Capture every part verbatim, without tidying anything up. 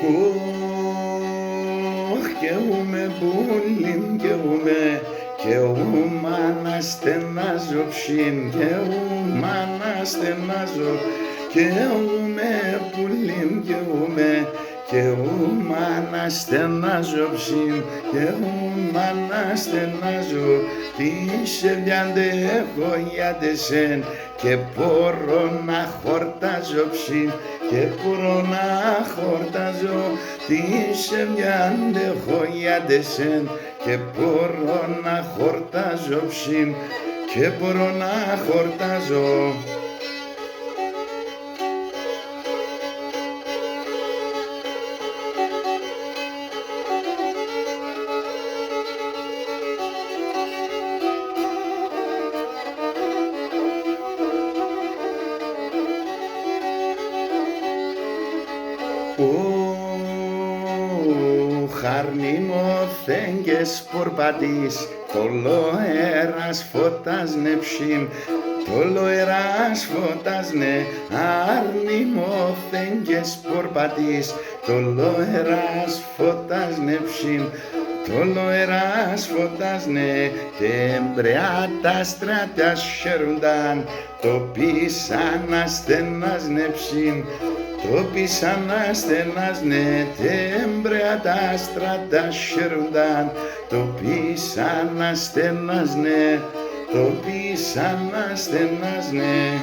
Ωχ, καίγουμαι, πουλί μ', καίγουμαι, καίγουμαι, αναστενάζω, ψι μ', καίγουμαι, αναστενάζω, καίγουμαι, πουλί μ', καίγουμαι, καίγουμαι, αναστενάζω, ψι μ', καίγουμαι, αναστενάζω, τη σεβιάν ντ' έχω για τ' εσέν, κι επορώ να χορτάζω, ψι μ', κι επορώ να χορτάζω, τη σεβιάν ντ' έχω για τ' εσέν, κι επορώ να χορτάζω, ψι μ', κι επορώ να χορτάζω. Ωχ, αρνημόθεν κι εσπορπατείς, τ' όλο αέρας φωτάζ'νε, ψι μ', τ' όλο αέρας φωτάζ'νε, αρνημόθεν κι εσπορπατείς, τ' όλο αέρας φωτάζ'νε, ψι μ', τ' όλο αέρας φωτάζ'νε, τ' έμπρεα τ' άστρα τα χαίρουνταν, τ' οποίς αναστενάζ'νε, ψι μ', τ' οποίς αναστενάζ'νε, τ' έμπρεα τ' άστρα τα χαίρουνταν, τ' οποίς αναστενάζ'νε, τ' οποίς αναστενάζ'νε.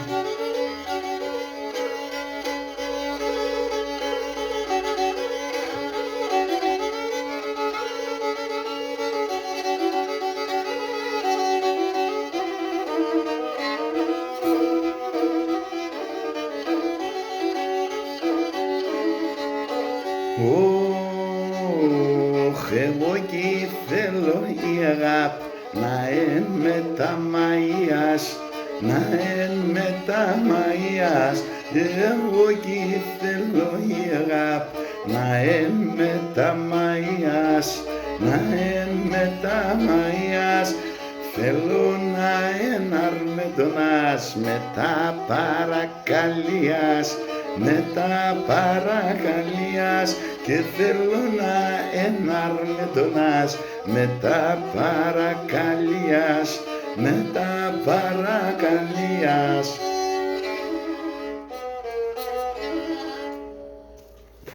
Ωχ, εγώ 'κι θέλω η αγάπ' να έν' με τα μαΐας, να έν' με τα μαΐας, εγώ 'κι θέλω η αγάπ' να έν' με τα μαΐας, να έν' με τα μαΐας, θέλω να έν' αρ' με τον ας, με τα παρακαλίας, με τα παρακαλίας, και θέλω να έν' αρ' με τον ας, με τα παρακαλίας, με τα παρακαλίας.